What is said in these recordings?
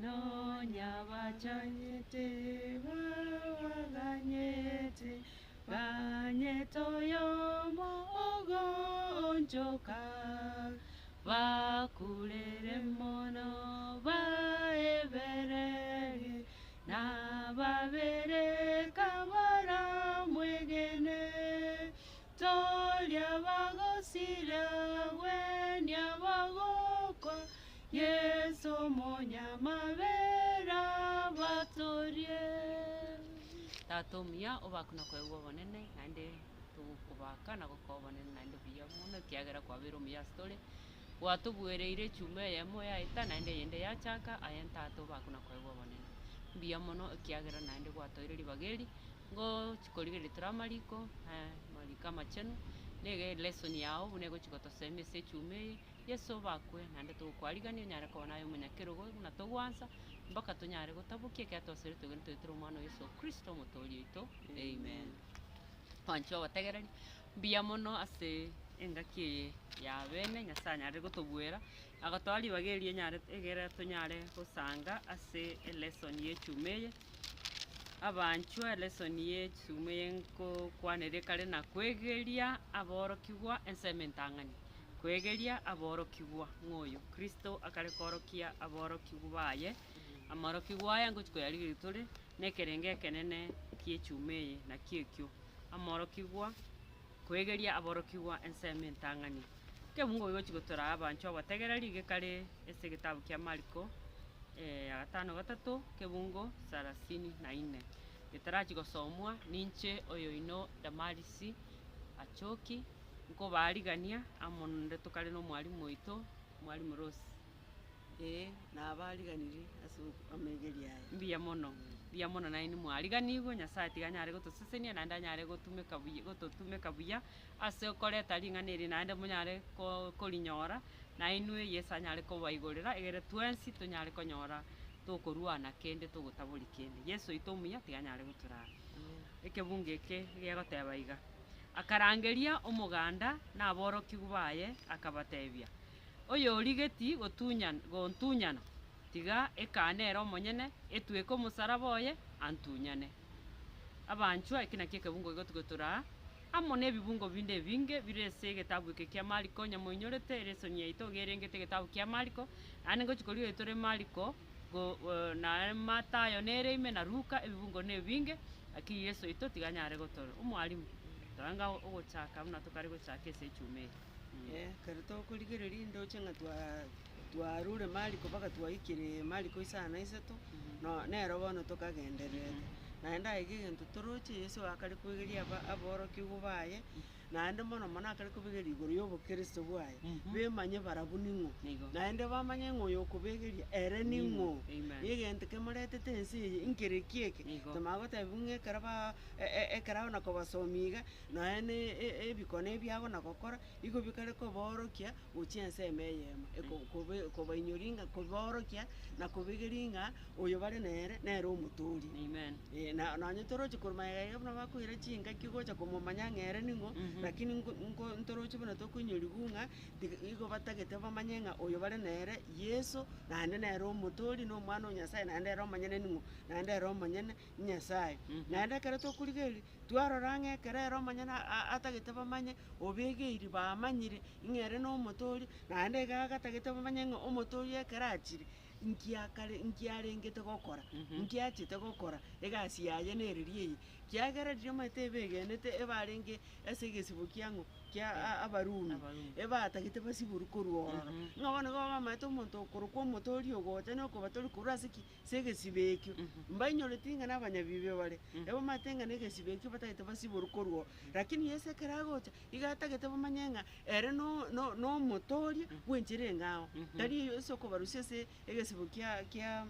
Nonya bachanyete babaganyete, ganyete oyomo ogoonchoka, bakurere mono baebererie, nababere kabaramwegene. Toria bagosira gwenia bagokwa, Yeso omonyamabera abatorie. Tata omuya, obakwe na koegwa obonene, naende togokobaka na gokoa obonene naende buya mono ekiagera kwabeire omuya ase tore, gwatobuereire echuma eyemo yaeta naende eyende yachaka, aye Tata obakwe na koegwa obonene. Mbuya mono ekiagera naende gwatoeire ribaga eri, Ngochi korigereria tore amariko, amariko amachenu, nigo elesson yao buna egochi gotosemia ase echuma eye, Yeso obakwe naende togokwarigania onyare koba naye omonyakerogo buna togwansa, mpaka tonyare gotabokia ekiagera twasabire twegene toetera omwana o Yeso Kristo omotoori oito, amen. Mwanche ogotegereri, mbuya mono ase engaki eye ya bene Nyasaye anyarire gotobuera, agotoa ribaga erio enyare egere tonyare gosanga ase elesson ya echuma eye. Abanchwa elesson ye echuma eye nkokwanera ekare na kwegeria aborokigwa ensemo entang'ani. Kwegeria aborokigwa ng'a oyo Kristo akare koorokia aborokigwa baye, amorokigwa aya ngochi koyarigereria tore na ekerengo ekenene gie echuma eye nakio ekio, amorokigwa kwegeria aborokigwa ensemo entang'ani. Ekebungo kegochi gotoraa abanchwa abategereri gekare ase egetabu kia Mariko ya gatano gatato kebungo sarasini na inne. Getarachi gosomwa ninche oyoino Damarisi Achoki, nkobaarigania amo nonde tokare na omwalimu oito, Mwalimu Rose. Ee, nabaariganirie ase amaigerio aya. Mbuya mono, mbuya mono nainwe mwariganigwe, Nyasaye tiga anyare gotosesenia naende anyare gotumeka buya gototumeka buya ase okoreta ring'ana eri naende monyare ko korinyora, nainwe Yeso anyare kobaigorera egere twensi tonyare konyora tokorwana kende togotaboria kende. Yeso oito omuya tiga anyare gotoraa. Ekebungo eke gegoteba iga, Akarangeria omoganda na aborokigwa baye, akabatebia, Oyorigeti gontunyana, tiga ekaane ere omonyene, etweke omosaraba oye, antunyane. Abanchwa, eki nakio ekebungo gegotuga toraa, amo nebibungo binde ebinge bire ase egetabu eke kia Mariko, onye moinyorete elesoni yaito iga erengete egetabu kia Mariko, naende ngochia korigereria tore Mariko, go na Mathayo nere ime na Luka, ebibungo nebinge, lakini Yeso oito tiga anyare gotorora. Omwalimu, toenga ogochaka buna tokare gochaka ase echuma eye. Ekero tokorigereria ndoche ng'a twaa twarure Mariko mpaka twaikire Mariko isano na isato, no nero bono tokagendererete. Naende aiga egento toroche Yeso akare koegeria aba aborokigwa baye, naende mono mono akare kobegeria igoro ya obokristo bwaye, bemanye barabwo ning'o, Nigo. naende bamanye ng'a oyo okobegeria ere ning'o, Amen. egento kemoretete ense eye nkereki eke, Nigo. tomanye gotebiwa ng'a ekero ba e- e- ekero abana kobasomia iga, Nonya ne ebikone ebiago na gokora, igo bikare kobaorokia gochia ensemo eyemo, eko kobe kobainyoria ng'a kobaorokia na kobegeria ng'a oyo bare nere, nere omotoori. Amen. Eh, na nonye toroche korwa magega iga buna bakoira chingaki gocha komomanya ng'a ere ning'o, lakini nko nko ntoroche buna tokoinyorigwa ng'a tiga igo batagete bamanye ng'a oyo bare nere Yeso, naende nere omotoori, na omwana o Nyasaye, naende ere omonyene ning'o, naende ere omonyene Nyasaye. Naende ekero tokorigereria. Twarora ng'a ekero ere omonyene atagete bamanye, obegeiri bamanyire ng'a ere nomotooria, naende iga agatagete bamanye ng'a omotooria ekero achire, nki akare nki arengete gokora, nki achete gokora, egasi yaye nereri eye. Kiagera riria omanyete ebegenete ebarenge ase egesibo kia ng'o kia Abarumi, ebatagete basiborwe korwa ororo. Ng'a bono igo bamanyete omonto okorokwa omotooria ogocha na okobatoria korwa ase ki? Ase egesibo ekio, mbainyoreti ng'a nabanyabibe bare, ebamanyete ng'a negesibo ekio batagete basiborwe korwa oo. Lakini Yeso ekero agocha, iga atagete bamanye ng'a ere no- no- nomotooria bw'enchera eng'ao. Tari ase okobarusia ase egesibo kia kia.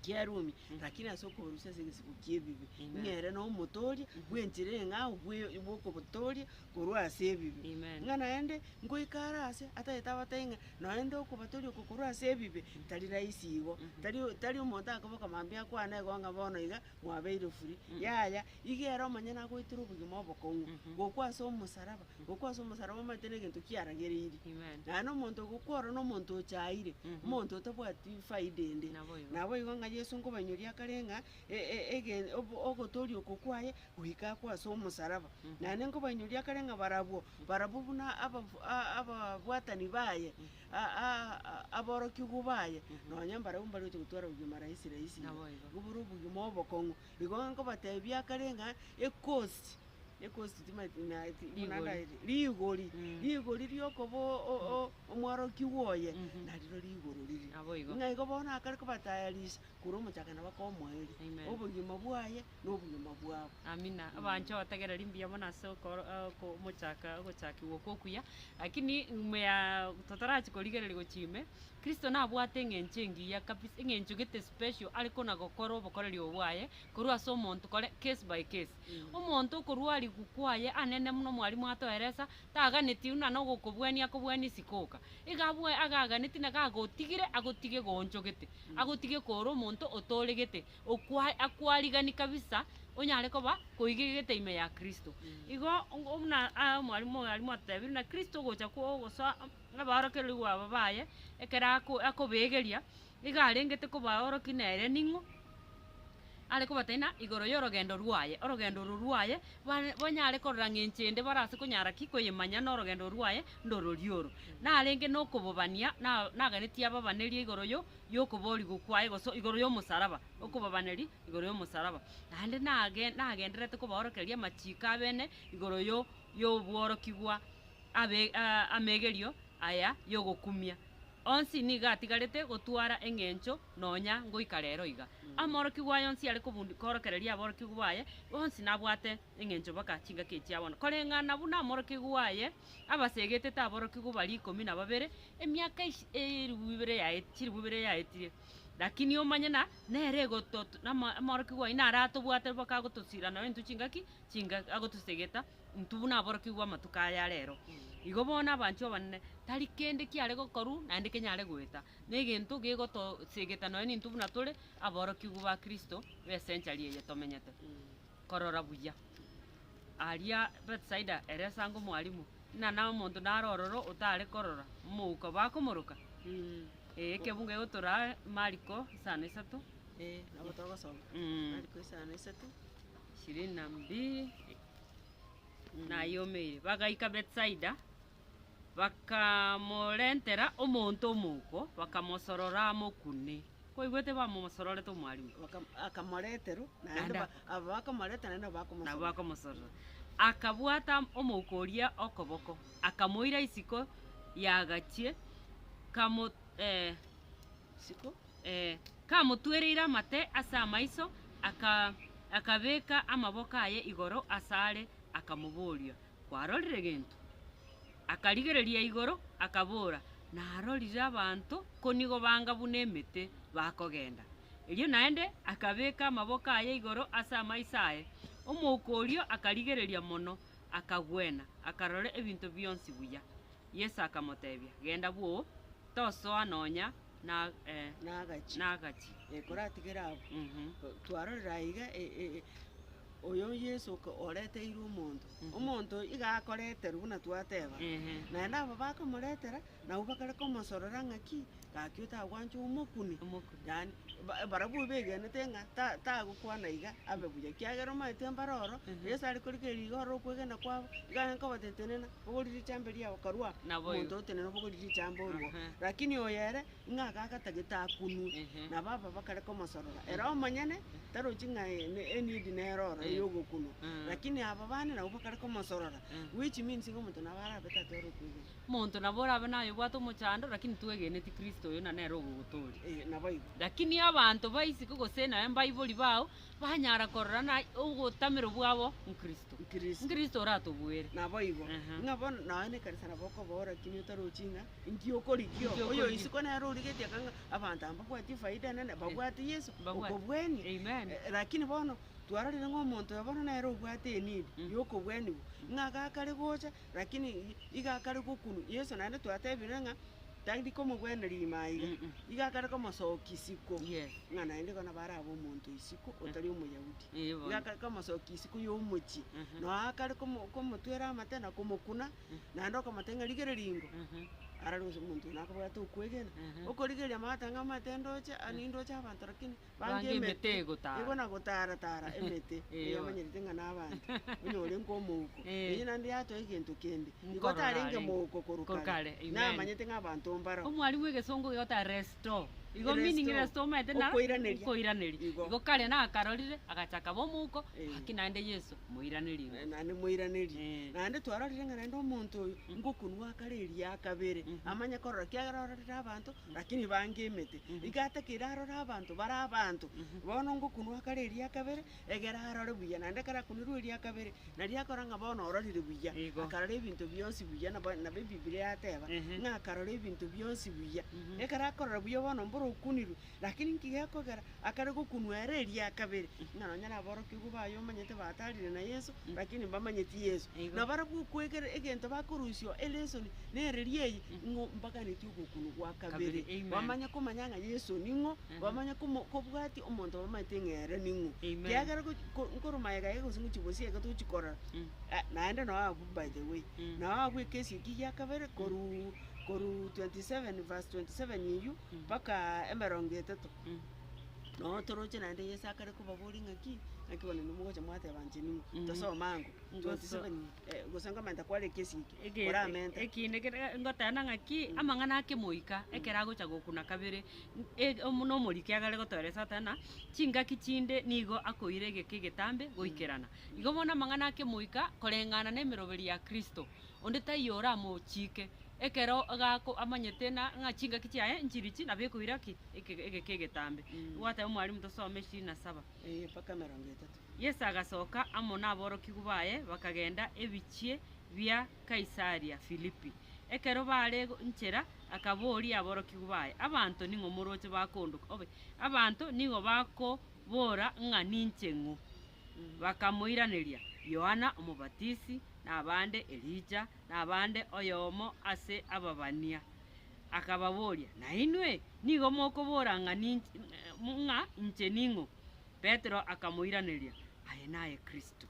Kia Rumi, lakini ase okobarusia ase egesiko ki'ebibe, Amen. ng'a ere nomotooria bw'enchera eng'ao bwe bw'okobotoria korwa ase ebibe. Amen. Ng'a naende ngoika are ase atagete abatebie ng'a naende okobatoria oko korwa ase ebibe tari rahisi igo, tari tari omonto akoboka mambia akwane igo ng'a bono iga mwabeire free, yaya, iga ere omonyene agoetera obogima obokong'u, gokwa ase omosaraba, gokwa ase omosaraba omanyete na egento kiaragereirie. Amen. Naende omonto ogokwa oro na omonto ochaire, omonto otabwati faida ende. Naboigo. Naboigo ng'a Yeso nkobainyoria akare ng'a e- e- ege obo ogotoria oko kwaye goika akwe ase omosaraba. Naende nkobainyoria akare ng'a barabwo, barabwo buna abafu a- ababwatani baye, a- a- a- aborokigwa baye, nonya mbarabwo mbare gocha gotwara obogima rahisi rahisi iga. Naboigo. Igo bore obogima obokong'u, igo nkobatebia akare ng'a ekosi. Ekosi timanyeti na ti buna Rigori. ndaete rigori, Mm. rigori riokoba o- o- o- omworokigwa oye, Mhm. nariro rigoro rire. Naboigo. Ng'a igo bono akare kobatayarisha korwa omochakano baka omoerio, Amen. obogima bwaye na obogima bwabo. Amina. Abanche obategereri mbuya mono ase okoro oko omochaka ogochakigwa okwo okuya, lakini ime ya totarachia korigereria gochia ime, Kristo nabwate eng'encho engiya kabisa, eng'encho gete special are kona gokora obokoreri obo bwaye, korwa ase omonto kore case by case. Omonto okorwarigwa kwaye anene buna omwalimu atoeresa, taganeti buna na ogokobwania akobwania isiko oka. Iga abwe agaganeti na gagotigire agotige goonchogete, agotige kore omonto otooregete, okwa akwarigani kabisa, onyare koba koigegete ime ya Kristo. Igo ongo buna aa omwalimu omwalimu atotebirie buna Kristo ogocha kwa ogosoa abaorokererigwa aba baye, ekero ako akobegeria, iga arengete kobaorokia nere ning'o. Are kobatebia ng'a igoro y'orogendo rwaye, orogendo oro rwaye, bare banyare korora ng'a enchera ende barase konyara ki koyemanya na orogendo rwaye ndorori oro. Narenge na okobobania na naganetie ababanerie igoro yo yokoborigwa kwaye gose igoro y'omosaraba, okobabaneria igoro y'omosaraba. Naende nage nagendererete kobaorokereria amachiko abene igoro yo yobworokigwa abe amegerio aya yogokumia. Onsi nigo atigarete gotwara engencho nonya ngoika rero iga. Amorokigwa aye onsi are kobundi korokereria aborokigwa baye, bonsi nabwate engencho baka chingaki echi chia bono. Koreng'ana buna amorokigwa aye abasegetete aborokigwa baria ikomi na babere, emiaka ish elifu ibere yae chilifu ibere yaetire. Lakini omanye na nere egototo nama amorokigwa ayio naro atobwate baka agotosira nonya intwe chingaki chinga agotosegeta. Intwe buna aborokigwa amatuko aya rero. Igo bono abanchwa abanene, tari kende kiare gokorwa naende kenyare goeta, na egento gegotosegeta nonya nintwe buna tore aborokigwa ba Kristo b'esenchari eye tomenyete. Korora buya, aria Bethsaida ere esango omwalimu, ng'a na omonto nare ororo otare korora, omouko bakomoroka. Ee, ekebungo egotoraa Mariko isano isato. Eh, nabo togosoma. Mariko isano isato. Ishirini na mbili. Nayomeire. Bagaika Betsaida, bakamorentera omonto omouko, bakamosorora amokune. Kwaigwete bamosororete omwalimu? Baka- akamoreterwa, naende Naende ba- aba bakomoreta naende nabo Nabo bakomosorora. bakomosorora. Akabwata omouko oria okoboko, akamoira isiko y'agachie, kamo eh, Isiko. Eh, kamotwereire amate ase amaiso, aka, akabeka amaboko aye igoro asare, akamoboria, Kwarorire gento? Akarigereria igoro, akabora, Narorire abanto, ko nigo banga buna emete bakogenda. Erio naende akabeka amaboko aye igoro ase amaiso aye. Omouko oria akarigereria mono, akagwena, akarora ebinto bionsi buya. Yeso akamotebia, Genda bwoo, tosoa nonya na eh, Nagachi. nagachi. Eh, koratigere abwo. Mhm. Twarorire aiga e- e- e- oyo Yeso oko- oreteire omonto, omonto iga akoreterwa buna twateba, Ehe. naende aba bakomoretera, nabwo bakare komosorora ng'aki, gaki otagwancha omokune. Omokune. Yaani, ba- barabwo begenete ng'a ta- tagokwana iga abe buya, ekiagera omanyete mbare oro, Yeso are korigereria iga ororo okwegena kwabo, iga arenge kobatebia tenena, bogoria richambe riao karue aa, Naboigo. omonto otenena obogorie richambe orwo. Aha. Lakini oyo ere, ng'a agatagete akunwe, Ehe. nabo aba bakare komosorora. Ere omonyene, tarochi ng'a ene- enidi nere oro Eh. ya ogokunwa, Mm. lakini aba bande nabwo bakare komosorora, Mm. which means ng'a omonto nabo arabe tatware okwegena. Omonto nabo orabe naye obwate omochando, lakini twegeneti Kristo oyo na nere ogogotoria. Eh, naboigo. Lakini abanto ba isiko gose naye mbaibori bao, banyara korora na ogotamero bwabo nkristo. Nkristo. Nkristo oratobuere. Naboigo. Aha. Ng'a bono nonya na ekanisa nabo okobora lakini otarochi ng'a inki okorigia Inki oyo okorigia. isiko nere origetie aka ng'a abanto aba mbabwati efaida nene, babwate Yeso, Mbabwate. okobwenia. Amen. Eh, lakini bono, twarorire ng'a omonto oyo bono nere obwate enidi ya okobweniwa, ng'a gakare gocha, lakini iga akare gokunwa, Yeso naende twatebire ng'a tari komobweneria ime aiga, iga akare komosokia isiko, Yes. ng'a naende igo nabo arabe omonto isiko otari omoyahudi. Eh, Iga bono. akare komosokia isiko ya omochie, Mhm. noa akare komo komotwera amate na komokuna, naende okomotebia ng'a rigereria ingo, arare gose omonto oyo nakobwate okwegena, okorigereria amagata ng'a amate ndoche, nindoche abanto lakini Bange Bange emete emete, egotara. igo na gotara tara emete, Eh, eyio amanyerete ng'a na abanto, onye orenge omouko. Eh. Eyio naende yatoa egento kende, igo Nkorora tarenge arenge. mouko korwa Korwa kare, kare, amen. namanyete ng'a abanto mbaro. Omwalimu egesongo gegoteba restore. Igo meaning Restore. restore omanyete na Okoiraneria. okoiraneria. Igo. Igo kare nakarorire, agacha akaba omouko, Eh. gaki naende Yeso, moiranerie ingo. Eh, naende moiranerie. Eh. Naende twarorire ng'a naende omonto oyo, ngokunwa akare eria kabere, amanye korora ekiagera ororire abanto, Lakini bange emete, iga atakeire arore abanto bare abanto. Bono ngokunwa akare eria kabere, egere arore buya, naende ekero akunirwe eria kabere, nario akora ng'a bono ororire buya, Igo. akarora ebinto bionsi buya nabo nabo ebibilia yateba, Ehe. ng'a akarora ebinto bionsi buya. Ekero akorora buya bono mboro okunirwe, lakini nki gekogera, akare gokunwa ere eria kabere, ng'a nonye naborokigwa baye omanyete batarire na Yeso, lakini mbamanyeti Yeso. Igo. Nabarabwo okwegera egento bakorusia elesoni, nereria eye, ng'o mbaganetie ogokunwa gwa kabere. Kabere, amen. Bamanye komanya ng'a Yeso ning'o, bamanye komo kobwatia omonto bamanyete ng'a ere ning'o. Amen. Kiagera gochi ko nkorwa magega iga gose ngochia bosia iga tochi korora, naende noo abwo by the way, noo abwo ekesi eki gia kabere korwa korwa 27 verse 27 eywo, mpaka emerongo etato. Noo toroche naende Yeso akare kobaboria ng'aki, ng'aki bono inwe mogocha mwateba inche ning'o, tosome ango, Ngoso- 27 eh, gose nkomenta kware ekesi eke, Ege- oramenta. Ekinde kere ngoteba ng'aki, amang'ana ake moika, ekero agocha gokuna kabere, e- omo na omoriki agare gotoeresa oteba ng'a, chingaki chinde nigo akoira egeka egetambe goikerana. Igo bono amang'ana ake moika, koreng'ana na emeroberi ya Kristo, onde taiyo oramochike, ekero gako amanyete na ng'a chingaki chiaye nchirichi, nabo ekoira ki? Eke egeka egetambe. Gwateba omwalimu tosome ishirini na saba. Eh, mpaka emerongo etato. Yeso agasoka amo naborokigwa baye, bakagenda ebichie bia Kaisaria Filipi. Ekero bare nchera, akaboria aborokigwa baye, Abanto ning'o moroche bakondoka? Obe, abanto nigo bakobora ng'a ninche ng'o? Bakamoiraneria, Yohana Omobatisi, na abande Elija, na abande oyomo ase ababania. Akababoria, Nainwe nigo mokobora ng'a ninche, ng'a inche ning'o? Petero akamoiraneria, Aye naye Kristo.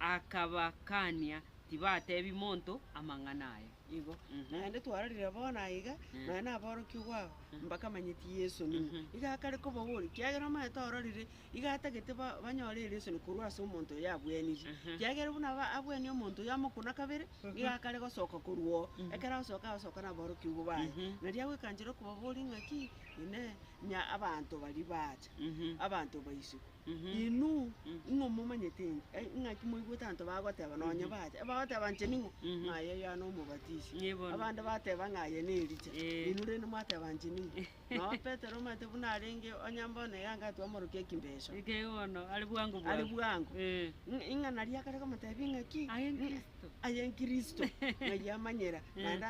Akabakania tibatebi monto amang'ana aya. Igo. Naende twarorire bono aiga, nonya naborokigwa aba, mbakamanyeti Yeso ning'o. Iga akare kobaboria, ekiagera omanyete ororire, iga atagete ba banyore eresoni korwa ase omonto oyo abwenirie. Ekiagera buna aba abwenie omonto oyo amokuna kabere, iga akare gosoka korwa oo. Ekero agosoka agosoka naborokigwa baye. Nario agoika nchera okobaboria ng'aki, inee, nya abanto baria bacha, abanto ba isiko, inwe ing'o momanyete inche? Ng'aki moigwete abanto bagoteba nonye bacha, ebagoteba inche ning'o? Ng'a aye Yohana Omobatisi. Ee bono. Abande bateba ng'a aye ne Elija, Ee. inwe rende mwateba inche ning'o? Noo Petero omanyete buna arenge onye mbono iga anga twamorokia ekimbecho. Eke bono, are bwango Are bwango. bwango. Ee. Ing'ana riria akare komotebia ng'aki? Aye Kristo. Aye Kristo, ng'ai amanyera. Naende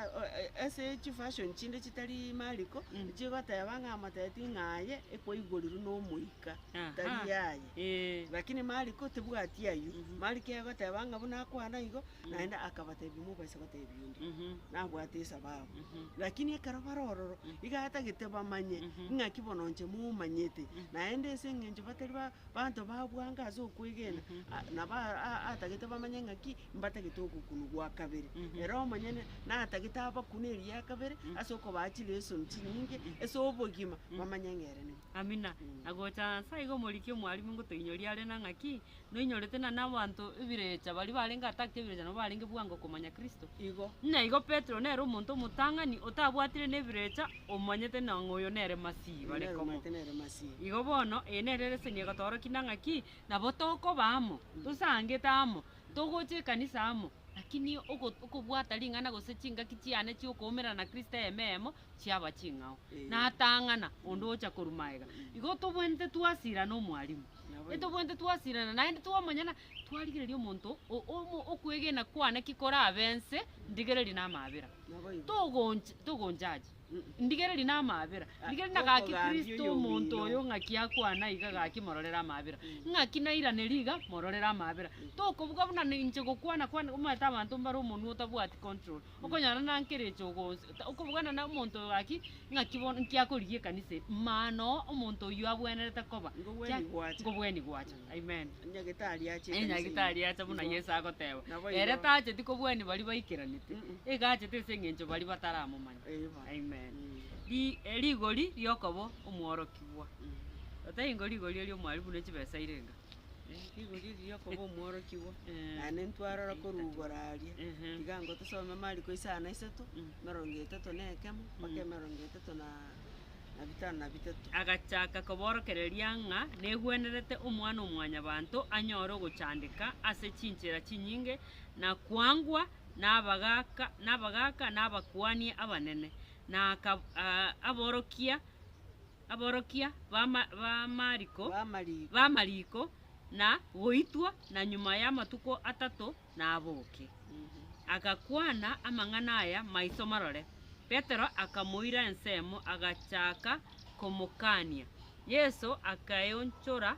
ase chifashion chinde chitari mariko, chigoteba ng'a amotebeti ng'a aye ekwaigorerwe na omoika, tari aye. Ee. Lakini mariko tebwati aywo, mariko egoteba ng'a buna akwana igo, naende akabatebia mobaise gotebia onde, nabwate esababu. Lakini ekero bare ororo, iga atagete bamanye, ng'aki bono inche momanyete, naende ase eng'encho batari ba banto ba bwango ase okwegena, nabo atagete bamanye ng'aki, mbatagete ogokunwa gwa kabere. Ere omonyene natagete abakune eria kabere, ase okobaa chilesson chinyinge, ase obogima, bamanye ng'a ere ning'o. Amina. Na gocha nse iga omoriki omwalimu ngotoinyoria are na ng'aki, noinyorete na nabanto ebirecha baria barenge attacked ebirecha nabo barenge bwango komanya Kristo. Igo. Ng'a igo Petero nere omonto omotang'ani otabwatire nebirecha omanyete ng'a oyo nere Masihi bare Nere komo. omanyete nere Masihi. Igo bono, eye nere eleseni egotorokia ng'a ng'aki, nabo tokoba amo, tosangete amo, togocha ekanisa amo. Lakini ogo okobwata ring'ana gose chingaki chiane chia okoumerana na Kristo eyemo eyemo, chiaba ching'ao. Eh. Natang'ana, onde ocha korwa maega. Igo tobwenerete twasirana omwalimu. Nabo igo. Etobwenerete twasirana naende twamanyana, twarigereria omonto o- omo okwegena kwane ki korabe ense, ndigererie na amabera. Nabo igo. Togonch togonjaji, Mm. ndigererie na amabera, Ah, ndigererie na gaki tokogambia Kristo oyo omonto omino. oyo ng'aki akwana iga gaki mororere amabera, ng'aki nairaneri iga mororere amabera. Tokobuga buna ninche gokwana kwane omanyete abanto mbare omonwe otabwati control, okonyora nankereche ogonsi okobugana na omonto oyo gaki, ng'aki bono nki akorigia ekanisa eye, maana omonto oyio abwenerete koba, Nkobweni gwacha. nkobweni gwacha, amen. Nyagetari ache ekanisa ime. Enyagitari acha buna Igo. Yeso agoteba, Nabo ere igo. tacheti kobwania baria baikeranete, Mm-mm. iga achete ase eng'encho baria bataramomanya. Ee bono. Amen. Mm. Ri- Rigori riokoba omworokigwa. Mm. Otaiyo ingo rigori erio mwarimu ne chibesa irenga. Rigori eri riokoba omworokigwa, Eh. naende ntwarora korwa igoro aria, Ehe. tiga ngo tosome Mariko isano na isato, Mm. emerongo etato na ekemo, mpaka emerongo etato na na bitano na bitato. Agachaka koborokereria ng'a negwenerete Omwana-o-mwanyabanto anyore ogochandeka ase chinchera chinyinge, na kwangwa nabagaaka nabagaaka na abakuani abanene, na aka aborokia aborokia b'amariko, B'amariko. b'amariko, na goitwa, na nyuma y'amatuko atato naboke. Agakwana amang'ana aya maiso marore. Petero akamoira ensemo, agachaka komokania. Yeso akaeonchora,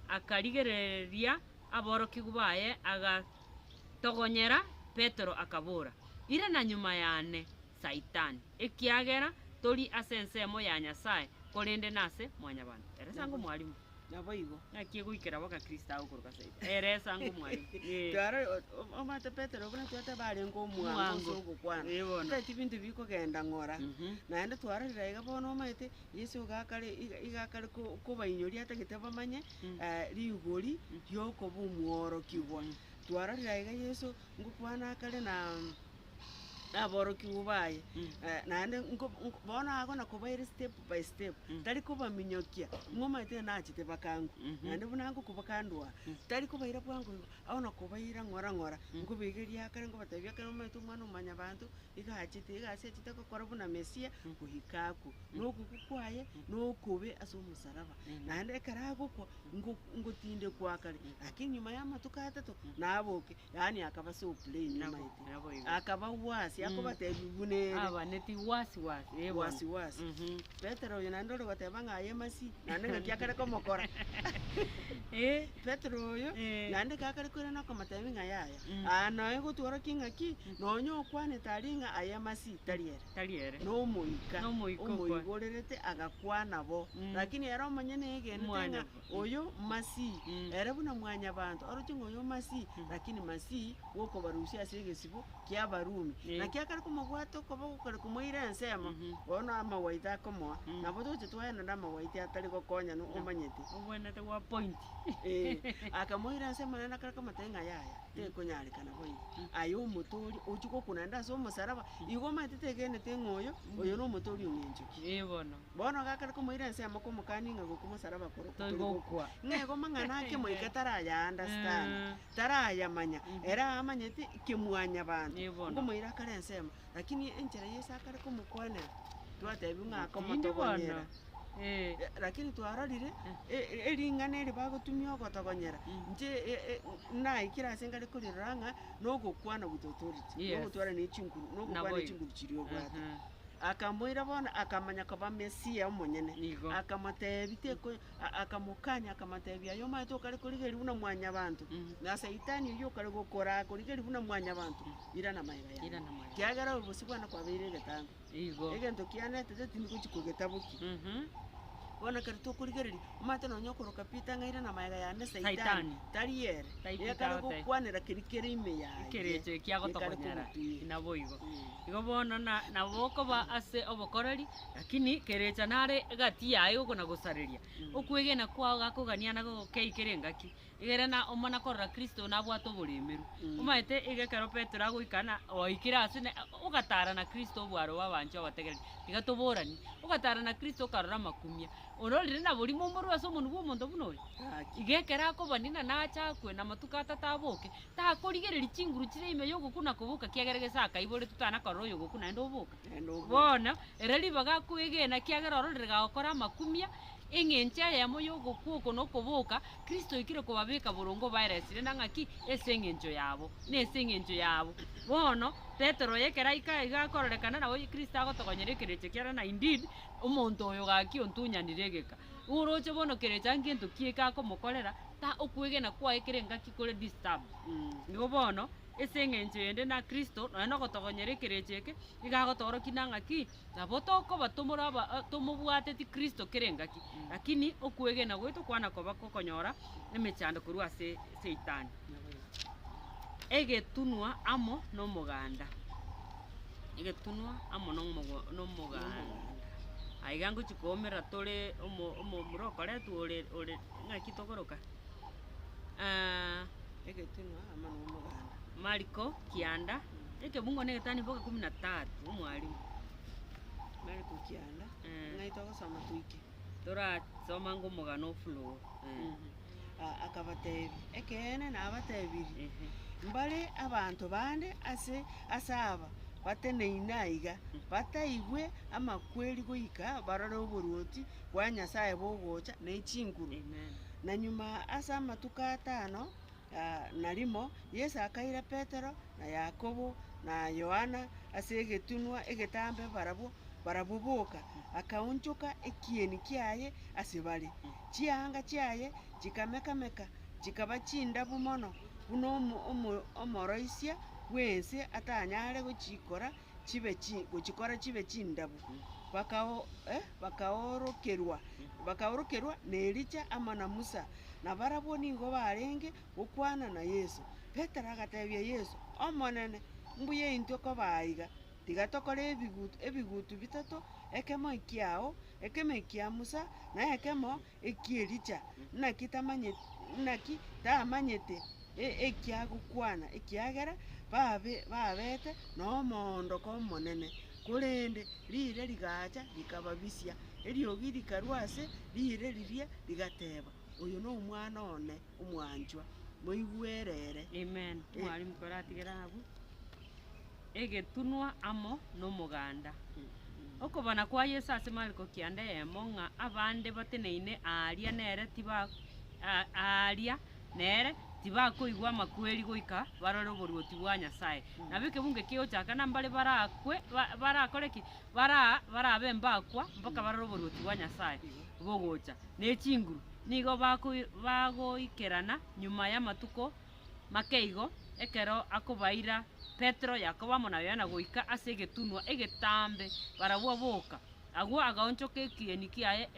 akarigereria aborokigwa baye, agatogonyera Petero, akabora, Irana nyuma yane, Saitani, ekiagera tori ase ensemo ya Nyasae, korende nase Mwanyabanto. Ere sango mwalimu. Naboigo. Naki egoikera boka Kristo agokoroka Saitani. Ere sango mwalimu. Eh. Twara omanyete Petero buna twateba arenge omwango ase Omwango. ogokwana. Eh, bono. Tari binto bikogenda ng'ora. Mhm. Naende twarorire iga bono omanyete, Yeso iga akare iga iga akare ko kobainyoria atagete bamanye Mm. rigori riokoba omworokigwa. Twarorire iga Yeso ngokwana akare na naborokigwa baye, naende nko nko bono ago nakobaire step by step, tari kobaminyokia, ng'a omanyete nachete bakangu, naende buna ngokobakandwa, tari kobaira bwango igo, ago nakobaira ng'ora ng'ora, nkobaigeria akare nkobatebia ekero omanyete omwana omonyabanto, iga achete, egasi achete gokora buna mesia, goika akwe, na okokwa kwaye, na okobe ase omosaraba, naende ekero agokwa, ngo ngotindekwa akare, lakini nyuma ya amatuko atato, naboke. Yaani akaba so plain Nabo- omanyete. nabo igo. Akaba wasi, akobatebia buna ere. Abaneti wasi wasi, eh bono. Wasi wasi. Mhm. Petero oyo naende ore goteba ng'a aye masi, naende ng'aki akare komokora. Eh, Petero oyo, Eh. naende gakare koirana akomotebia ng'a yaya, Mm. aa noe gotworokia ng'aki, nonya okwanete aria ng'a aye masi, tari ere. Tari ere. Na omoika, Nomoika okwa. omoigorerete agakwana bo. Mm. Lakini ere omonyene egenete ng'a Mwanya- Oyo Masihi, Mm. ere buna mwanyabanto, oroche ng'a oyo Masihi, lakini Masihi bw'okobarusia ase egesibo ki'Abarumi. Eh. Naki akare komobwata okoboko kare komoira ensemo, Mhm. bono amawaida akomoa, Mm. nabo togocha twaenana amawaida atari gokonya no omanyete. Obwenerete gwa point. Eh, akamoira ensemo naende akare komotebia ng'a yaya, tekonyarekana boigo. Aye omotoria, ochie gokwa naende ase omosaraba, igo omanyete tegenete ng'a oyo, oyo na omotoria ong'encho ki. Eh bono. Bono gakare komoira ensemo komokania ng'a gokwa mosaraba korokwo Tori tori gokwa. gokwa. Ng'a igo mang'ana ake moika taraya understand, Mm. tarayamanya, ere amanyete kemwanyabanto, Eh, bono. nkomoira akare ensemo. Lakini enchera Yeso akare komokwanera, twatebiwa ng'a Tindi bono. akomotogonyera. Eh. Eh, Lakini twarorire, e- e- ering'ana eri bagotumia ogotogonyera, inche e- e naikire ase nkare korirora ng'a, na ogokwana with authority, Yes. na ogotwara ne chinguru, na ogokwana Nabo ne igo. chinguru chiria obwate. Mhm. Akamoira bono, akamanya koba Mesia omonyene. Nigo. Akamotebia teko a- akamokania akamotebia aye omanyete okare korigereria buna mwanyabanto, Mm. na saitani oyio okare gokoraa korigereria buna mwanyabanto, irana magega yane. Irana magega. Kiagera obosie bwane kwabeire egetambe. Igo. Egento kianetete tindigochi kogetabokia. Mhm. Bono ekero tokorigereria, omanyete nonya okoroka Peter ng'a irana magega yane saitani, Saitani. tari ere. Tai Nigo Peter akare agotebi. gokwanera keria kere ime yaye, Ekerecho gekare ekiagotogonyera komotuia. naboigo. Mm. Igo bono na nabo okoba ase obokoreri, lakini kerecha nare egati yaye okona gosareria. Okwegena kwao gakogania nago gokeikera engaki, egere na omana korora Kristo nabwate oboremeru. Mm. Omanyete iga ekero Petero agoika na oikire ase ne ogatara na Kristo obwaro bwa abanchwa abategereri, tiga toboranie, ogatara na Kristo okarora amakumia. Ororire na borimo mborwe ase omonwa bw'omonto buna oyo? Gaki. Iga ekero akobanina nache akwe na amatuko atato aboke, takorigereria chinguru chire ime y'ogokwa na koboka kiagera gese akaiboretwe tana korora oyogokwa naende oboka. Naende oboka. Bono, ere ribaga akoegena ekiagera ororire gagokora amakumia, eng'encho eyemo y'ogokwa oko na okoboka, Kristo oikire kobabeka boronge obaeresire na ng'aki? Ase eng'encho yabo, na ase eng'encho yabo. Bono, Petero oyo ekero aika iga akororekana nabo Kristo agotogonyera ekerecha kiare na indeed, omonto oyo gaki ontunyanire egeka. Oroche bono kerecha ngento ki eke akomokorera, ta okwegena kwaye kere engaki kore disturbed. Igo bono, ase eng'encho ende na Kristo, nonya na ogotogonyera ekerecha eke, iga agotoorokia na ng'aki, nabo tokoba tomore aba tomobwateti Kristo kera engaki, lakini okwegena gwaito kwana koba gokonyora emechando korwa ase Seitani. Egetunwa amo na omoganda, egetunwa amo na omogo na omoganda. Aiga ngochia koumera tore omo omomura okoretwa ore ore ng'aki tokoroka Egetunwa amo na omoganda. Mariko kianda, ekebungo na egetani mpaka kumi na tatu, omwalimu. Mariko kianda, ng'ai togosoma toike? Torasoma ng'a omogano o flow. Akabatebia, Ekeene nabatebirie, mbare abanto bande ase ase aba bateneine aiga, bataigwe amakweri goika barore oboruoti bwa Nyasae bogocha ne chinguru. Na nyuma ase amatuko atano na rimo, Yeso akaira Petero, na Yakobo, na Yohana ase egetunwa egetambe barabwo barabwo boka, akaonchoka ekieni kiaye ase bare. Chianga chiaye chikameka-meka, chikaba chindabu mono, buna omoroisia bw'ense atanyare gochikora chibe chi gochikora chibe chindabu. Bakao bakaorokerwa bakaorokerwa na Elija amo na Musa, na barabwo nigo barenge gokwana na Yeso. Petero agatebia Yeso, Omonene, mbuya intwe koba aiga, tiga tokore ebigutu ebigutu bitato, ekemo ekiao, ekemo ekia Musa, na ekemo eki'Elija. Naki tamanye naki tamanyete ekiagokwana, ekiagera babe babete nomoondoko omonene. Korende riire rigacha rikababisia, eriogi rikarwa ase riire riria rigateba, Oyo nomwana one omwanchwa, moigwere ere. Amen. Mwalimu koratigere abwo. Egetunwa amo nomoganda. Okobana kwa Yeso ase Mariko kianda eyemo ng'a abande bateneine aaria nere tiba aaria nere tibakoigwa amakweri goika barore oboruoti bwa Nyasae. Nabo ekebungo eke kegochaka na mbare barakwe barakore ki? Bara barabe mbakwa mpaka barore oboruoti bwa Nyasae bogocha. Ne chinguru nigo bagoikerana nyuma y'amatuko makeigo, ekero akobaira Petero, Yakobo amo na Yohana goika ase egetunwa egetambe barabwo boka. Agwo agaonchoka ekieni kiaye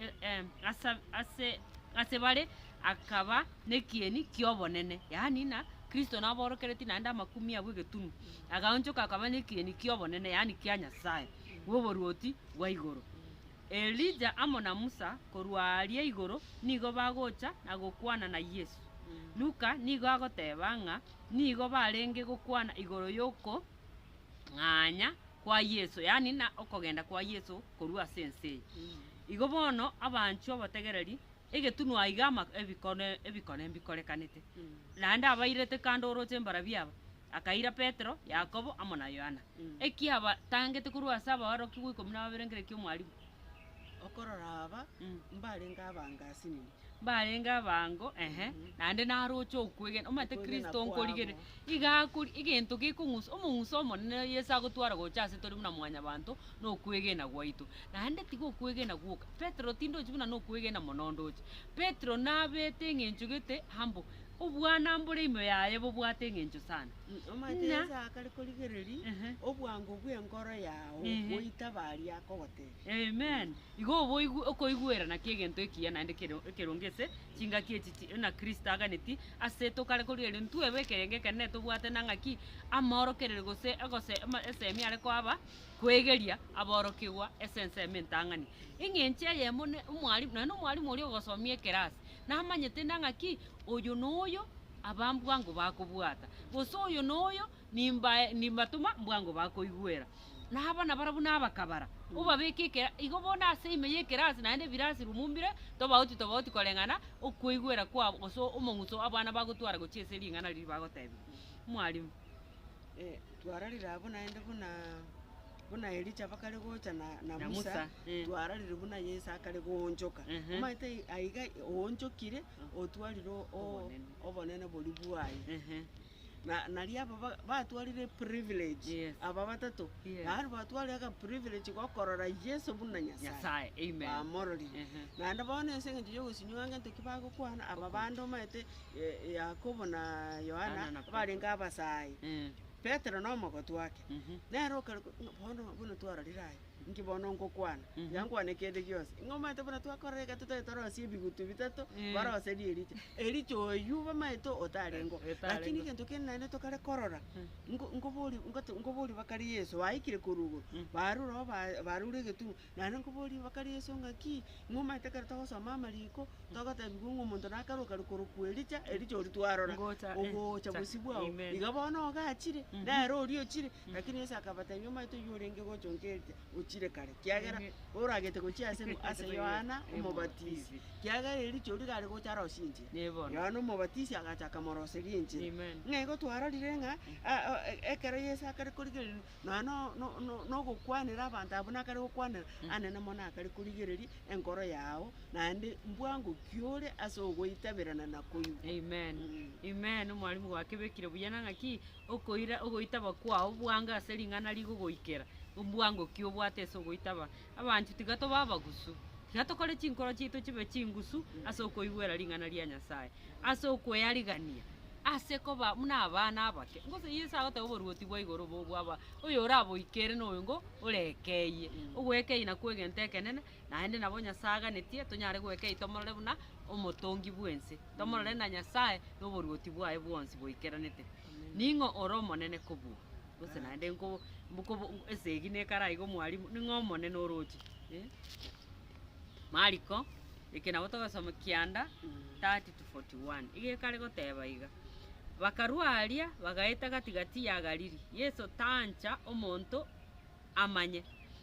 ase ase bare, akaba nekieni ki'obonene, yaani ng'a Kristo naborokeretie naende amakumia abwo egetunwa, agaonchoka akaba nekieni ki'obonene, yaani kia Nyasae, bw'oboruoti bwa igoro. Elija amo na Musa korwa aaria igoro nigo bagocha na gokwana na Yeso. Luka nigo agoteba ng'a nigo barenge gokwana igoro y'okong'anya kwa Yeso, yaani na okogenda kwa Yeso korwa ase ense eye. Igo bono abanchwa abategereri, egetunwa aiga ama ebikone ebikone mbikorekanete. Naende abairete kando oroche mbarabwo aba, akaira Petero, Yakobo amo na Yohana. Ekiabatangete korwa ase abaorokigwa ikomi na babere nkere ki omwalimu? Okorora aba, mbarenge abango asinini. Mbarenge abango, ehe, naende naroche okwegena, omanyete Okwegena Kristo nkorigere, kwabo. iga akori egento gekong'usa, omong'uso omonene Yeso agotwara gocha ase tore buna mwanyabanto, na okwegena gwaito. Naende tiga okwegena gwoka, Petero tindochi buna nokwegena mono ndoche. Petero nabete eng'encho gete humble, obwana mbore ime yaye bobwate eng'encho sana. Omanyete Ng'a. Yeso akare korigereria Ehe. obwango bw'enkoro yao, Ehe. goita baria akogotebia. Amen. Igo oboigwe okoigwera naki egento ekiya naende kere ekeronge ase chingaki echi chi buna Kristo aganeti, ase tokare korigereria ntwebe ekerengo ekenene tobwate na ng'aki, amaorokereri gose egose ama esemi are koaba, koegeria aborokigwa ase ensemo entang'ani. Eng'encho eyemo ne omwalimu nonye na omwalimu oria ogosomia ekerasi, namanyete na ng'aki, oyo na oyo aba mbwango bakobwata, gose oyo na oyo nimbae nimbatoma mbwango bakoigwera. Naba nabarabwo nabakabara, obabeke ekera igo bono ase ime y'ekerasi naende ebirasi rumu mbire tobauti tobauti koreng'ana okoigwera kwabo gose omong'uso abana bagotwara gochia ase ring'ana riria bagotebiwa. Omwalimu. Twararire abwo naende buna buna Elija bakare gocha na na Na Musa, Musa, eh. twararire buna Yeso akare goonchoka. Ehe. Omanyete aiga oonchokire, otwarire o- Obonene. obonene boria bwaye. Ehe. Na naria aba ba- batwarire eprivilege, Yes. aba batato, Yes. yaani batwarire akaprivilege gokorora Yeso buna Nyasaye. Nyasaye, amen. Bamororire. Ehe. Naende bono ase eng'encho ya ogosinywa ngento ki bagokwana, aba bande omanyete Yakobo na Yohana, Yohana na Petero. abarenge abasae, Eh. Petero na omogotu ake, Mhm. nere okare ko ng'a bono buna twarorire aya, inki bono ngokwana, Mhm. tiga nkwane kende gionsi, ng'a omanyete buna twakorire iga totagete torosie ebigutu bitato, Eh. baroserie ericha, ericha oywo bamaete otarenge oo. Otarenge Lakini oo. egento kende naende tokare korora, Mm. nko nkobori ngote nkobori bakare Yeso baikire korwa igoro, Mm. barure oo ba barure egetunwa, naende nkobori bakare Yeso ng'aki, ng'a omanyete ekero togosoma amariko, togotebiwa ng'a omonto nakare okare korokwa Elija, Elija oria twarora, Ngocha, eh, ogocha cha, bosio bwao, amen. iga bono ogachire, Mhm. nere oria ochire, lakini Yeso akabatebia omanyete oywo orenge gocha onka Elija, ochire kare, kiagera Amen. oragete gochia ase ng'o ase Yohana Omobatisi. Omobatisi, kiagera Elija oria gare gocha arosie enchera. Ee bono. Yohana Omobatisi agacha akamoroseria enchera. Amen. Ng'a igo twarorire ng'a a- o- e- ekero Yeso akare korigereria nonya no- no- no- nogokwanera abanto abwo nakare gokwanera, anene mono akare korigereria enkoro yao, naende mbwango ki ore ase ogoitaberana na koigwa. Amen. Amen, omwalimu gwakebekire buya na ng'aki okoira ogoitaba kwao bwango ase ring'ana rigogoikera, mbwango ki obwate ase ogoitaba. Abanchu tiga tobe abagusu, tiga tokore chinkoro chiaito chibe chingusu ase okoigwera ring'ana ria Nyasaye, ase okwearigania, ase koba buna abana abake. Gose Yeso agoteba oboruoti bwa igoro obo bwaba oyoraboikere noyo ngo orekeyie. Ogwekeyia nakwo egento ekenene, naende nabo Nyasaye aganetie tonyare gwekeyia tomorore buna omotongi bwense, tomorore na Nyasaye na oboruoti bwaye bwonsi boikeranete. Ning'o ore omonene kobua? Gose naende nko mbokobo esegi nekare aiga omwalimu, ning'o omonene oroche eh? Mariko, eke nabo togosoma kianda 30 to 41, iga ekare goteba iga, Bakarua aria, bagaeta gati-gati ya Galili, Yeso tancha omonto amanye,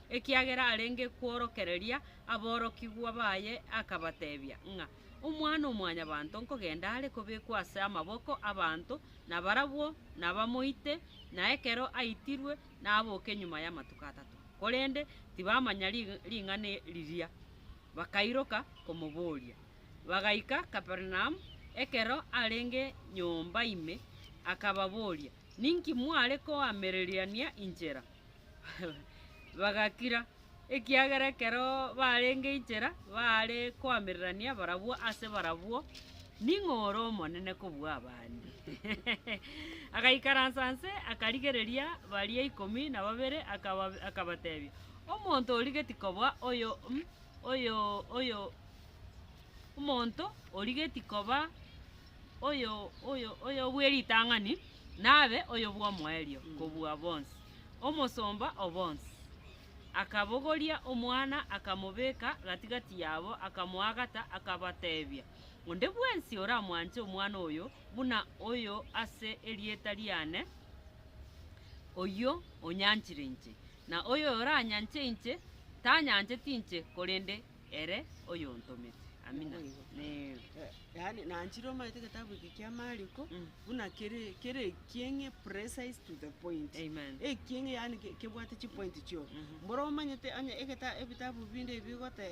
ekiagera arenge kworokereria aborokigwa baye akabatebia ng'a Omwana-o-mwanyabanto nkogenda are kobekwa ase amaboko 'abanto, na barabwo nabamoite, na ekero aitirwe naboke nyuma y'amatuko atato. Korende tibamanya ring'ana riria, bakairoka komoboria. Bagaika Kapernaumu, ekero arenge nyomba ime, akababoria, Ninki mware koamererania inchera? Bagakira, ekiagera ekero barenge inchera baare koamererania barabwo ase barabwo, Ning'o ore omonene kobua abande? Agaikaransa nse, akarigereria baria ikomi na babere, akaba akabatebia, Omonto origetie koba oyo oyo oyo omonto origetie koba oyo oyo oyo bw'eritang'ani, nabe oyo bw'omoerio kobua bonsi, omosomba o bonsi. Akabogoria omwana, akamobeka gati-gati yabo, akamoagata, akabatebia, Onde bwensi oramwanche omwana oyo buna oyo ase erieta riane, oyio onyanchire inche, na oyoranyanche inche, tanyancheti inche, korende ere oyontomete. Amina. Naboigo. Ee. Yaani nanchire omanyete egetabu eke kia Mariko, Mm. buna kere kere ekieng'e precise to the point. Amen. Ekieng'e yaani ke kebwate chipoint chioka. Mhm. Mboro omanyete onye egeta ebitabu binde ebigote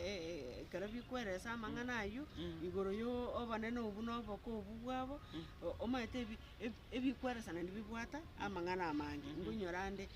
ekero bikweresa amang'ana aywo, Mm. igoro ya obonene obwo na oboko obwo bwabo, Mm. o- omanyete ebi ebi ebikweresana naende bibwata amang'ana amange. Mhm. Nkoinyora ande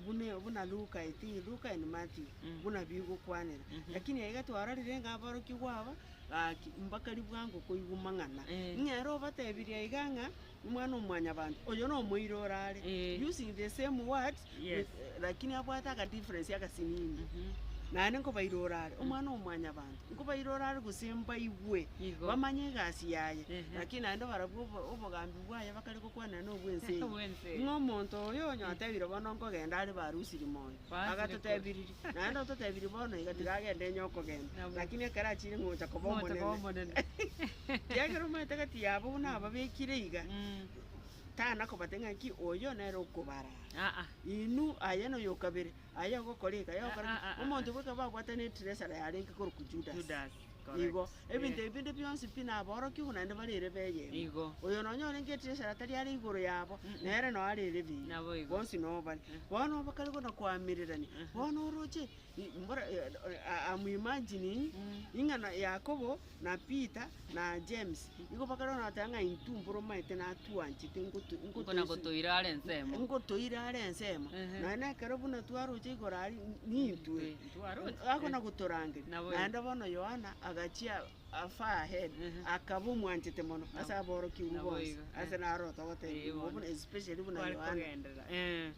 buna buna Luka I think Luka and Matthew, Mm. buna bigokwanera. Mhm. Lakini aiga twarorire ng'a aborokigwa aba, gaki mbakari bwango koigwa mang'ana. Eh. Ng'a ere obatebirie iga ng'a, omwana o mwanyabanto, oyo na omoira orare, Eh. using the same words, Yes. with lakini abwate aka difference agasinini. Mhm. Naende nkobaira orare, omwana o mwanyabanto, nkobaira orare gose mbaigwe, Igo. bamanye egasi yaye, Ehe. lakini naende barabwo obo obogambi bwaye bakare gokwanera na obwa ense eye. Obwa ense eye. Ng'a omonto oyo onye otebire bono nkogenda are barusiri moyo, Basire agatotebiririe, naende ototebiri bono iga tiga agende onye okogenda, Nabo. lakini ekero achire ng'a ocha koba Ngocha koba omonene. omonene. Kiagera omanyete gati yabo buna ababekire iga, Mm. Tana kobatebia ng'a ki oyo nere okobaraa. Aa. Inwe aye noyo okabere, aye ogokora eke, aye ogokora Ah, eke. ah, ah, Omonto bweka babwatane etresara yarenge korokwa Judas. Judas, Igo, correct. ebinto Eh. ebi binde bionsi pi naborokigwe naende bare ere beyemo. Igo. Oyo nonye orenge etresara tari are igoro yabo, Mm-mm. nere noo are ere buya. Nabo igo. Bonsi noo bare. Eh. Bono bakare kona koamererania, Mhm. bono oroche, i- mbora I'm imagining, Mm. ing'a na Yakobo na Peter na James, nigo bakare goteba ng'a intwe mboromaete natwanchete ngoto Nkona ngotoisi gotoira are ensemo. ngotoira are ensemo, Ehe. nonya na ekero buna twaroche igoro aria nintwe, Ntwaroche. akona gotorangeria. Nabo igo. Naende bono Yohana agachia far ahead, Ehe. akaba omwanchete mono Nabo- ase aborokigwa nabo bonsi, igo, ase eh. naro togotebigwa Eh, bono. buna especially buna Kware Yohana. kogenderera. Eh.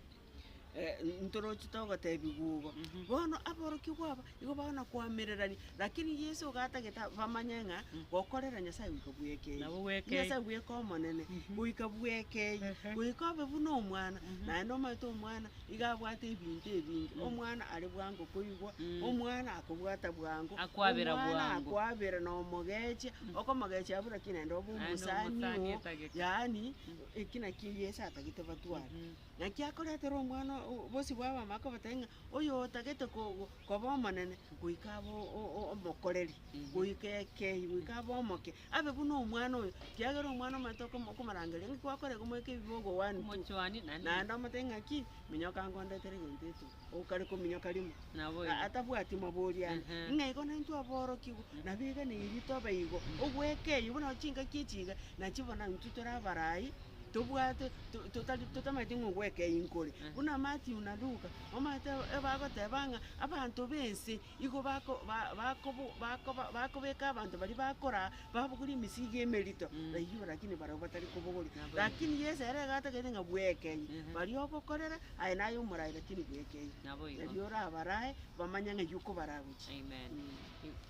Ntoroche togotebiwa igo. Mhm. Bono aborokigwa aba, igo bono koamererania, lakini Yeso iga atagete bamanye ng'a gokorera Nyasaye goika bwekei. Nabo bwekei. Nyasaye bweka omonene, goika bwekei, goika obe buna omwana, naende omanyete omwana iga abwate ebinto ebinge, omwana are bwango koigwa, omwana akobwata bwango, Akwabera omwana bwango. akwabera na omogechia, okomogechia abwo lakini naende obe Naende omosani omosani oo, etagete. yaani eki nakio Yeso atagete batware. Naki akoretera omwana bosio bwa abamama akobatebia ng'a oyotagete koba omonene goika abe omokoreri, goika ekei, goika abe omoke, abe buna omwana oyo, ekiagera omwana omanyete okomorangeria ng'a gwakora iga omoike ebibe ogo one two. Omochwani naende Naende omotebie ng'aki, minyoka ngondetere egento eto, okare kominyoka rimo, Nabo igo. atabwati mabori ande, ng'a igo naintwe aborokigwa, nabo iga neri tobe igo, ogwekeyia buna chingaki echi iga, nachi bono intwe tore abarai. Tobwate to- totari totamanyeti ng'a ogwekeyia nkore. Buna Matthew na Luka, omanyete ebagoteba ng'a abanto b'ense igo bako ba- bakobo bakoba bakobeka abanto baria bakoraa babogoria emisigo emerito, eywo lakini barabwo batari kobogoria. Nabo igo. Lakini Yeso ere iga atagete ng'a bwekeyie, baria ogokorera aye naye omoraai lakini bwekeyie. Nabo igo. Nario orabarae bamanye ng'a eywo okobaraa gochia. Amen.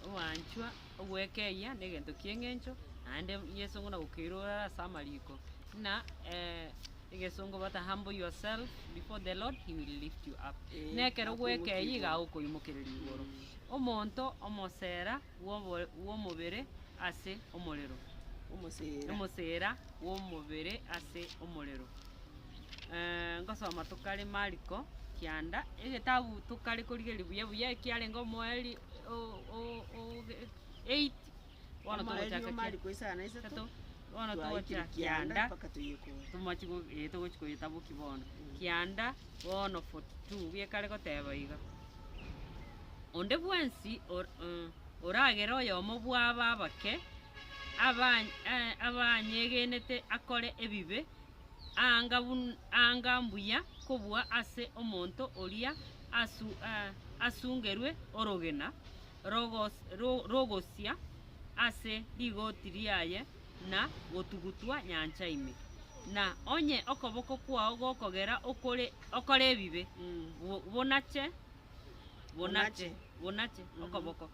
Owanchwa ogwekeyia na egento ki'eng'encho, naende Yeso ng'o nagokeire ore ase amariko, ng'a egesongo bata humble yourself before the Lord he will lift you up. Eh, Na ekero akoimokia gwekeyia igoro. iga agokoimokereria igoro. Omonto omosera bw'obo bw'omobere ase omorero. Omosera. Omosera bw'omobere ase omorero. Ngosoma tokare Mariko kianda, egetabu tokare korigereria buya buya ekiarenge omoerio o- o- o eight, bono Omoerio togochaka kia Mariko isano na isato, isato, bono twaikire togocha kianda kianda, mpaka toyekore. tomachi go eh togochi koyetaboki bono, kianda bono 42 gekare goteba iga, onde bwensi or oragere oyomo bwa aba abake, aba abanyegenete akore ebibe, anga bun anga mbuya kobua ase omonto oria asu asungerwe orogena rogos rogosia ase rigoti riaye na gotugutwa nyancha ime. Na onye okoboko kwao gokogera okore okore ebibe, bo bonache bonache bonache okoboko.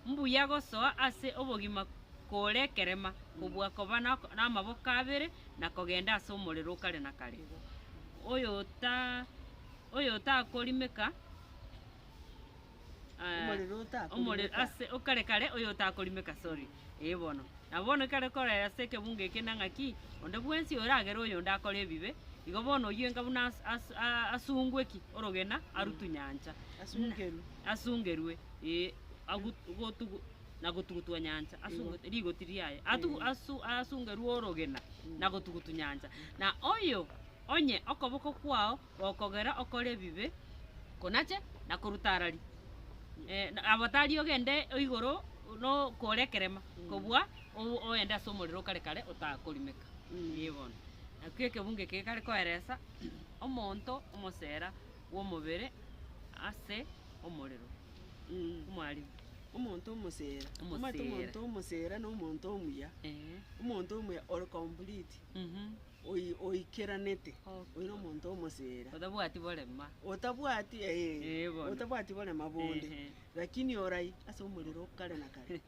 Mbuya gosoa ase obogima kore ekerema, kobua koba namaboko abere na kogenda ase omorero o kare na kare. Oyota oyotakorimeka Omorero omorero otakorimeka. ase okare kare oyotakorimeka sorry, eh bono. Na bono ekero korera ase ekebungo eke na ng'aki, onde bwensi oragere oyonde akore ebibe, igo bono oyio enga buna as- as- asungwe ki? Orogena arutwe nyancha. Asungerwe. Asungerwe, eh, agu gotugu na gotugutwa nyancha, asunge rigoti riaye, atugu asu asungerwe orogena na gotugutwa nyancha. Na oyo onye okoboko kwao gokogera okore ebibe, konache na koruta arari, abatari ogende igoro nokore ekerema kobua oende ase omorero kare kare otakorimeka. Ee bono. Nakio ekebungo eke gekare koeresa omonto omosera bw'omobere ase omorero. Omwalimu. Omonto omosera. Omanyete Omosera. omonto omosera na omonto omuya. Eeh. Omonto omuya ore complete. Oi- oikeranete, Okay. oyo na omonto omosera. Otabwati borema. Otabwati eh, Eh, bono. otabwati borema bonde, Ehe. lakini orai ase omorero o kare na kare.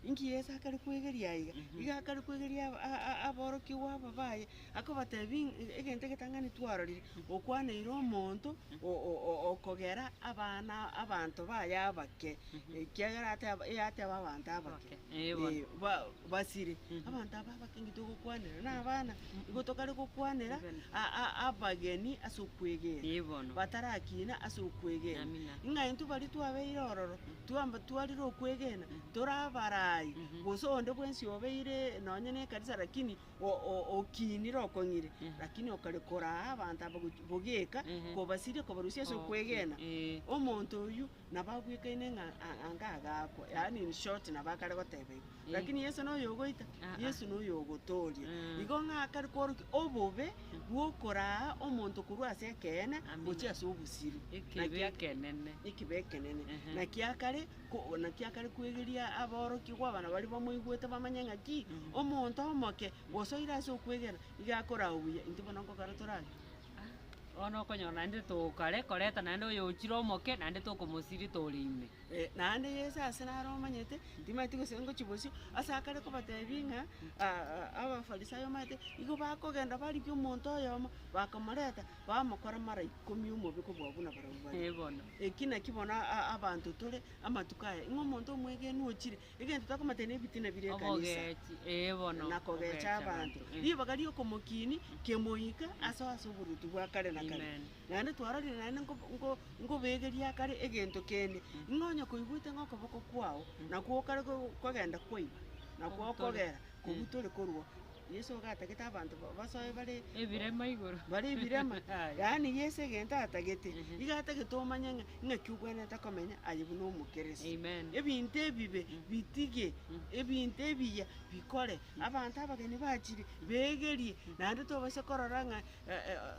Inki Yeso akare kwegeria aiga? Iga akare kwegeria aba a- a- aborokigwa aba baye, akobatebia ng'a egento egetang'ani twarorire, okwaneire omonto o- o- o- okogera abana abanto baye abake, ekiagera ateba eyateba abanto abake, Eh, bono. eh, ba basire. Abanto aba abake inki togokwanera na abana, igo tokare gokwanera a- a- abageni ase okwegena, Eh, bono. batarakina ase okwegena. Amina. Ng'a intwe baria twabeire ororo, twamba twarire okwegena, tore abarai, gose onde bwensi obeire nonye na ekanisa lakini o- o- okinire okong'ire, lakini okare koraa abanto aba gochi bogeka, kobasiria kobarusia ase okwegena, omonto oywo nabo abwekaine ng'a a- anga agakwa, yaani in short nabo akare goteba igo. Lakini Yeso noyo ogoita, Yeso noyo ogotoria. Igo ng'a akare koorokia obobe bwa okoraa omonto korwa ase ekeene gochia ase obosiru. Ekebe ekenene. Ekebe ekenene. Naki akare ko naki akare kwegeria aborokigwa abana baria bamoigwete bamanye ng'a ki, omonto omoke osoire ase okwegena, iga akorawa buya, intwe bono nkokora torabe. Bono okonyora naende tokare koreta naende oyo ochire omoke naende tokomosiria tore ime. Naende Yeso ase naro omanyete, timanyeti gose ngochia bosio, ase akare kobatebia ng'a Abafarisayo omanyete, igo bakogenda barigia omonto oyomo, bakamoreta, bamokora mara ikomi omobe kobua buna barabwo bare. Eh bono. Eki naki bono abanto tore amatuko aya, ng'a omonto omwegenwa ochire, egento tokomotebia na ebitina bire ekanisa. Obogechi, eh bono. Na kogecha abanto. Eh. Ribaga riokomokini, kemoika asoe ase oboruoti bwa kare na kare. Amen. Naende twarorire naende nko nko nkobegeria kare egento kende, ng'a onye koigwete ng'a okoboko kwao, nakwo okare ko kogenda kwaiba, nakwo Kobutore. okogera kobutore korwa. Yeso iga atagete abanto ba basoe bare Ebirema igoro. bare ebirema, Aye. yaani Yeso egento atagete, Ehe. iga atagete omanye ng'a ng'aki obwenerete komenya aye buna omokristo. Amen. Ebinto ebibe bitige, ebinto ebiya bikore, abanto abageni bachire begerie, naende tobasa korora ng'a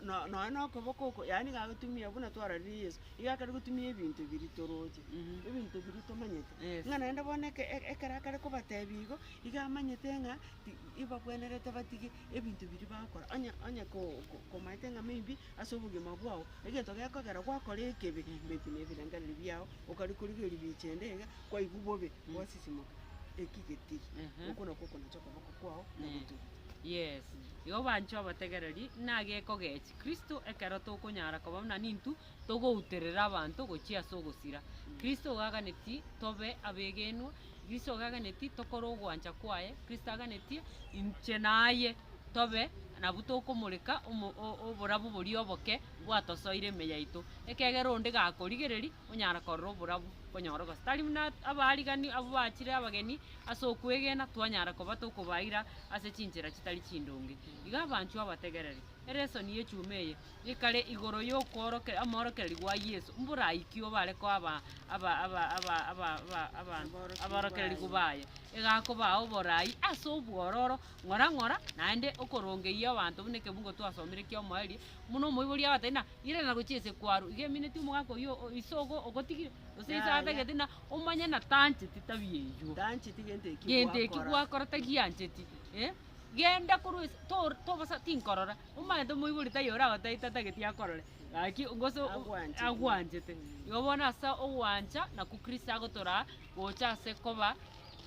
no nonya na okoboko oko, yaani iga agotumia buna twarorire Yeso, iga akare gotumia ebinto biria toroche, ebinto biria tomanyete. Yes. Ng'a naende bono eke ekero akare kobatebia igo, iga amanyete ng'a ti ibabwenerete batige ebinto biria bagokora, onye onye ko ko komaete ng'a maybe ase obogima bwao, egento gekogera gwakora ekebe, maybe na ebirengererio biago, okare korigereria bicha ende iga, kwaigwa bobe, gwasisimuka, eki getigi, oko nakwo okonacha okoboko kwao na gotuguta. Yes. Igo banche obategereri, nagekogechi Kristo ekero tokonyara koba buna nintwe togouterera abanto gochia ase ogosira. Kristo ogaganeti tobe abegenwa, Kristo ogaganeti tokore ogwancha kwaye, Kristo aganetie inche naye tobe nabwo tokomoreka omo o- oborabu boria oboke bwatosoire ime yaito. Ekiagera onde gakorigereria, onyara korora oborabu konyora gose tari buna abaarigani abwo bachire abageni ase okwegena twanyara koba tokobaira ase chinchera chitari chindonge. Iga abanchwa abategereri, eresoni y'echuma eye ekare igoro y'okworoke amorokereri gwa Yeso, mboraiki obare koa aba aba aba aba aba aba aba aborokererigu baye. Egakobaa oborai ase obwororo ng'ora ng'ora, naende okorongeyia abanto buna ekebungo twasomire ki'omoerio, buna omoibori agotebi ng'a irana gochia ase kwarwa, iga emineti omogaka oyio o iso ogo ogotigire, gose iso Yaya. atagete ng'a omanye na tancheti tabia eywo. Tancheti gento eki Gento eki gwakora. gwakora tagiancheti, eh, genda korwa ase tor tobasa tinkorora, omanyete omoibori taiyo oragotebi tatageti akorore, gaki gose o- Agwanchete. agwanchete. Igo bono ase ogwancha nakwo Kristo agotoraa gocha ase koba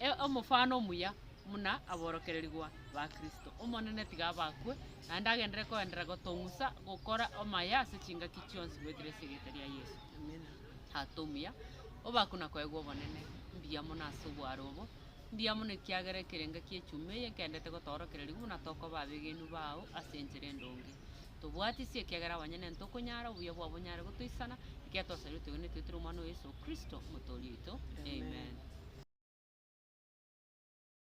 e- omofano omuya buna aborokererigwa ba Kristo. Omonene tiga abakwe, naende agenderere koenderera gotong'usa gokora amaya ase chingaki chionsi goetera ase erieta ria Yeso. Amina. Tata omuya, obakwe na koegwa obonene, mbuya mono ase obware obo, mbuya mono ekiagera ekerenga kia echuma eye nkenderete gotoorokereria buna tokoba abegenu bao ase enchera endonge. Tobwatisie ekiagera abanyene ntokonyara, obuya bwabo bonyare gotoisana, ekiagera twasabeire toigwanete toetera Omwana o Yeso Kristo, Omotoori oito. Amen. Amen.